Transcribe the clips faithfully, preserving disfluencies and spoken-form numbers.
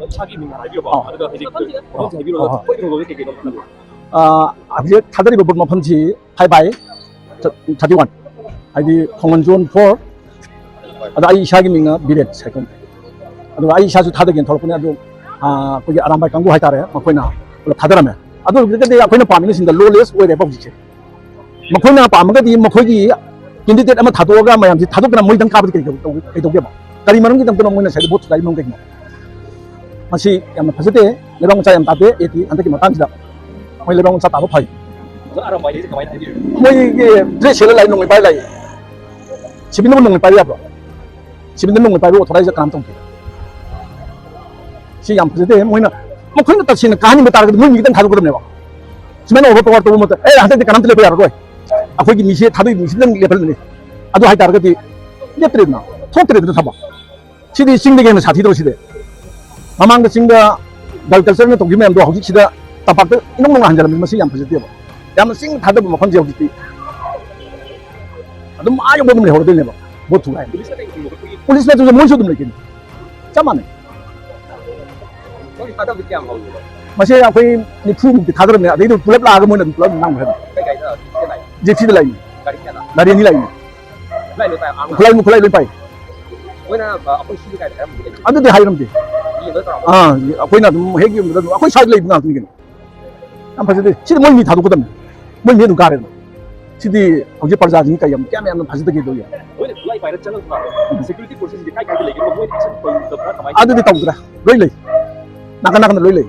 ꯏꯁꯥꯒꯤ ꯃꯤꯡ ꯍꯥꯏꯕꯤꯔꯕ? ꯑꯥ꯫ ꯑꯗꯨꯒ ꯍꯧꯖꯤꯛ ꯃꯐꯝꯁꯤꯗ ꯃꯐꯝꯁꯦ ꯍꯥꯏꯕꯤꯔꯣ, ꯑꯥ꯫ ꯃꯐꯝꯁꯦ ꯀꯩ ꯀꯩꯅꯣ? ꯑꯥ, ꯍꯧꯖꯤꯛ ꯊꯥꯗꯔꯤꯕ ꯕꯨꯠ ꯃꯐꯝꯁꯤ five by thirty one, ꯍꯥꯏꯗꯤ ꯈꯣꯡꯃꯟ zone four꯫ ꯑꯗꯣ ꯑꯩ ꯏꯁꯥꯒꯤ ꯃꯤꯡꯅ ꯕꯤꯔꯦꯟ ꯁꯥꯏꯀꯣꯟ꯫ ꯑꯗꯨꯒ ꯑꯩ ꯏꯁꯥꯁꯨ ꯊꯥꯗꯒꯦꯅ ꯊꯣꯛꯂꯛꯄꯅꯦ, ꯑꯗꯨ, ꯑꯥ, ꯑꯩꯈꯣꯏꯒꯤ ꯑꯔꯥꯝꯕꯥꯏ ꯀꯥꯡꯕꯨ ꯍꯥꯏꯇꯥꯔꯦ, ꯃꯈꯣꯏꯅ ꯄꯨꯂꯞ ꯊꯥꯗꯔꯝꯃꯦ꯫ ꯑꯗꯨ ꯑꯣꯏꯔꯒꯗꯤ ꯑꯩꯈꯣꯏꯅ ꯄꯥꯝꯃꯤꯅ ꯁꯤꯗ lowest ꯑꯣꯏꯔꯦꯕ ꯍꯧꯖꯤꯛꯁꯦ꯫ ꯃꯈꯣꯏꯅ ꯄꯥꯝꯃꯒꯗꯤ ꯃꯈꯣꯏꯒꯤ candidate ꯑꯃ ꯊꯥꯗꯣꯛꯑꯒ ꯃꯌꯥꯝꯁꯤ ꯊꯥꯗꯣꯛꯇꯅ ꯃꯣꯏꯗꯪ ꯀꯥꯕꯗꯤ ꯀꯩ ꯇꯧ-, ꯀꯩꯗꯧꯒꯦꯕ? ꯀꯔꯤ ꯃꯔꯝꯒꯤꯗꯃꯛꯇꯅꯣ ꯃꯣꯏꯅ ꯉꯁꯥꯏꯗ vote ꯊꯨꯒꯥꯏꯔꯤ ꯃꯔꯝ ꯀꯩꯒꯤꯅꯣ? ꯃꯁꯤ ꯌꯥꯝꯅ ꯐꯖꯗꯦ, ꯂꯩꯕꯥꯛ ꯃꯆꯥ ꯌꯥꯝ ꯇꯥꯗꯦ꯫ ꯑꯦ ꯇꯤ ꯍꯟꯗꯛꯀꯤ ꯃꯇꯥꯡꯁꯤꯗ ꯃꯣꯏ ꯂꯩꯕꯥꯛ ꯃꯆꯥ ꯇꯥꯕ ꯐꯩ꯫ ꯑꯣꯖꯥ ꯑꯔꯥꯝꯕꯥꯏꯗꯤ ꯀꯃꯥꯏꯅ ꯍꯥꯏꯕꯤꯔꯤꯅꯣ? ꯃꯣꯏꯒꯤ dress ꯁꯦꯠꯂ ꯂꯥꯛꯏ, ꯅꯣꯡꯃꯩ ꯄꯥꯏꯔ ꯂꯥꯛꯏ, ꯁꯤꯕꯤꯜꯗꯕꯨ ꯅꯣꯡꯃꯩ ꯄꯥꯏꯕ ꯌꯥꯕ꯭ꯔꯣ? ꯁꯤꯕꯤꯜꯗ ꯅꯣꯡꯃꯩ ꯄꯥꯏꯕ authorize ꯀꯅꯥꯝ ꯇꯧꯗꯦ꯫ ꯁꯤ ꯌꯥꯝ ꯐꯖꯗꯦ꯫ ꯃꯣꯏꯅ, ꯃꯈꯣꯏꯅ ꯇꯁꯦꯡꯅ ꯀꯥꯍꯟꯅꯤꯡꯕ ꯇꯥꯔꯒꯗꯤ ꯃꯣꯏ ꯃꯤ ꯈꯤꯇꯪ ꯊꯥꯗꯣꯛꯀꯗꯕꯅꯦꯕ꯫ ꯁꯨꯃꯥꯏꯅ overpower ꯇꯧꯕ ꯃꯇꯝꯗ, "ꯑꯦ, ꯍꯟꯗꯛꯇꯤ ꯀꯅꯥꯝꯇ ꯂꯦꯞꯄ ꯌꯥꯔꯔꯣꯏ, ꯑꯩꯈꯣꯏꯒꯤ ꯃꯤꯁꯦ ꯊꯥꯗꯣꯛꯏ ꯃꯤꯁꯤꯗꯪ ꯂꯦꯞꯍꯜꯂꯅꯤ", ꯑꯗꯨ ꯍꯥꯏꯇꯥꯔꯒꯗꯤ ꯂꯦꯞꯇ꯭ꯔꯦꯗꯅ, ꯊꯣꯛꯇ꯭ꯔꯦꯗꯅ ꯊꯕꯛ꯫ ꯁꯤꯗꯤ ꯆꯤꯡꯗꯒꯤ ꯍꯦꯟꯅ ꯁꯥꯊꯤꯗ꯭ꯔꯣ ꯁꯤꯗꯤ? ꯃꯃꯥꯡꯗ ꯆꯤꯡꯗ ꯒꯜ ꯀꯜꯆꯔꯅ ꯇꯧꯈꯤꯕ ꯃꯌꯥꯝꯗꯣ ꯍꯧꯖꯤꯛꯁꯤꯗ ꯇꯝꯄꯥꯛꯇ ꯏꯅꯧ ꯅꯧꯅ ꯍꯟꯖꯤꯜꯂꯝꯃꯤ꯫ ꯃꯁꯤ ꯌꯥꯝ ꯐꯖꯗꯦꯕ꯫ ꯌꯥꯝꯅ ꯆꯤꯡ ꯊꯥꯗꯕ ꯃꯐꯝꯁꯦ ꯍꯧꯖꯤꯛꯇꯤ ꯑꯗꯨꯝ ꯑꯥ ꯌꯧꯕ ꯑꯗꯨꯝ ꯂꯩꯍꯧꯔꯗꯣꯏꯅꯦꯕ꯫ ꯚꯣꯠ ꯊꯨꯒꯥꯏ꯫ ꯄꯨꯂꯤꯁꯅ ꯀꯩ ꯊꯤꯡꯕ ꯈꯣꯠꯄꯒꯤ? ꯄꯨꯂꯤꯁ ꯅꯠꯇ꯭ꯔꯁꯨ ꯃꯣꯏꯁꯨ ꯑꯗꯨꯝ ꯂꯩꯒꯅꯤ, ꯆꯞ ꯃꯥꯟꯅꯩ꯫ ꯃꯣꯏ ꯊꯥꯗꯕꯗꯤ ꯀꯌꯥꯝ ꯍꯧꯔꯤꯅꯣ? ꯃꯁꯦ ꯑꯩꯈꯣꯏ ꯅꯤꯐꯨ ꯃꯨꯛꯇꯤ ꯊꯥꯗꯔꯝꯃꯦ, ꯑꯗꯩꯗꯤ ꯄꯨꯂꯞ ꯂꯥꯛꯑꯒ ꯃꯣꯏꯅ ꯑꯗꯨꯝ ꯄꯨꯂꯞ ꯉꯥꯡꯈ꯭ꯔꯦ꯫ ꯀꯩ ꯒꯥꯔꯤꯗ? ꯖꯤꯞꯁꯤꯗ ꯂꯥꯛꯏꯅꯦ꯫ ꯒꯥꯔꯤ ꯀꯌꯥꯗ? ꯒꯥꯔꯤ ꯑꯅꯤ ꯂꯥꯛꯏꯅꯦ꯫ ꯈꯨꯠꯂꯥꯏ ꯂꯣꯏ ꯄꯥꯏ, ꯑꯥꯔꯝ ꯈꯨꯠꯂꯥꯏ, ꯈꯨꯠꯂꯥꯏ ꯂꯣꯏ ꯄꯥꯏ꯫ ꯃꯣꯏꯅ, ꯑ, ꯑꯩꯈꯣꯏ ꯁꯤꯒꯤ ꯀꯥꯏꯗ ꯍꯥꯏꯔꯝꯕꯗꯤ ꯂꯩꯇꯦ꯫ ꯑꯗꯨꯗꯤ ꯍꯥꯏꯔꯝꯗꯦ꯫ ꯃꯤ ꯂꯣꯏ ꯇꯧꯔꯝꯃꯣ꯫ ꯑꯥ, ꯑꯩꯈꯣꯏꯅ ꯑꯗꯨꯝ ꯍꯦꯛ ꯌꯦꯡꯕꯗ ꯑꯗꯨꯝ ꯑꯩꯈꯣꯏ ꯁ꯭ꯋꯥꯏꯗ ꯂꯩꯕ ꯉꯥꯛꯇꯅꯤ ꯀꯩꯅꯣ꯫ ꯌꯥꯝ ꯐꯖꯗꯦ꯫ ꯁꯤꯗꯤ ꯃꯣꯏ ꯃꯤ ꯊꯥꯗꯣꯛꯀꯗꯕꯅꯤ꯫ ꯃꯣꯏ ꯃꯤ ꯑꯗꯨꯝ ꯀꯥꯔꯦꯗꯅ꯫ ꯁꯤꯗꯤ ꯍꯧꯖꯤꯛ ꯄ꯭ꯔꯖꯥꯁꯤꯡꯒꯤ ꯀꯩ ꯌꯥꯝ, ꯀꯌꯥꯝ ꯌꯥꯝꯅ ꯐꯖꯗꯒꯦ ꯑꯗꯨ ꯌꯦꯡꯉꯣ꯫ ꯃꯣꯏꯅ ꯈꯨꯠꯂꯥꯏ ꯄꯥꯏꯔ ꯆꯪꯉꯛꯄ ꯎꯝ꯫ Security forcesꯗꯤ ꯀꯥꯏ ꯀꯥꯏꯗ ꯂꯩꯒꯦ? ꯃꯣꯏ action ꯇꯧꯗꯕ꯭ꯔꯥ? ꯀꯃꯥꯏꯅ ꯑꯗꯨꯗꯤ ꯇꯧꯗ꯭ꯔꯦ꯫ ꯂꯣꯏ ꯂꯩ꯫ ꯅꯥꯀꯟ ꯅꯥꯀꯟꯗ ꯂꯣꯏ ꯂꯩ꯫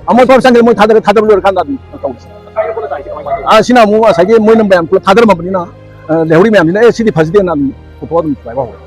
ꯑꯃꯣꯠ ꯑꯀꯥꯏ ꯆꯪꯈ꯭ꯔꯦ, ꯃꯣꯏ ꯊꯥꯗꯔ-, ꯊꯥꯗꯕ ꯂꯣꯏꯔꯀꯥꯟꯗ ꯑꯗꯨꯝ ꯇꯧꯁꯤ꯫ ꯑꯀꯥꯏ ꯑꯀꯣꯏꯕ ꯇꯥꯏꯁꯦ ꯀꯃꯥꯏ ꯀꯃꯥꯏ ꯇꯧꯒꯦ? ꯑꯥ, ꯁꯤꯅ ꯑꯃꯨꯛ ꯉꯁꯥꯏꯒꯤ ꯃꯣꯏꯅ ꯃꯌꯥꯝ ꯄꯨꯂꯞ ꯊꯥꯗꯔꯝꯃꯕꯅꯤꯅ, ꯑ, ꯂꯩꯍꯧꯔꯤ ꯃꯌꯥꯝꯁꯤꯅ, "ꯑꯦ, ꯁꯤꯗꯤ ꯐꯖꯗꯦꯅ" ꯑꯗꯨꯝ ꯄꯨꯊꯣꯛꯑ ꯑꯗꯨꯝ ꯊꯨꯒꯥꯏꯕ ꯍꯧꯔꯦ꯫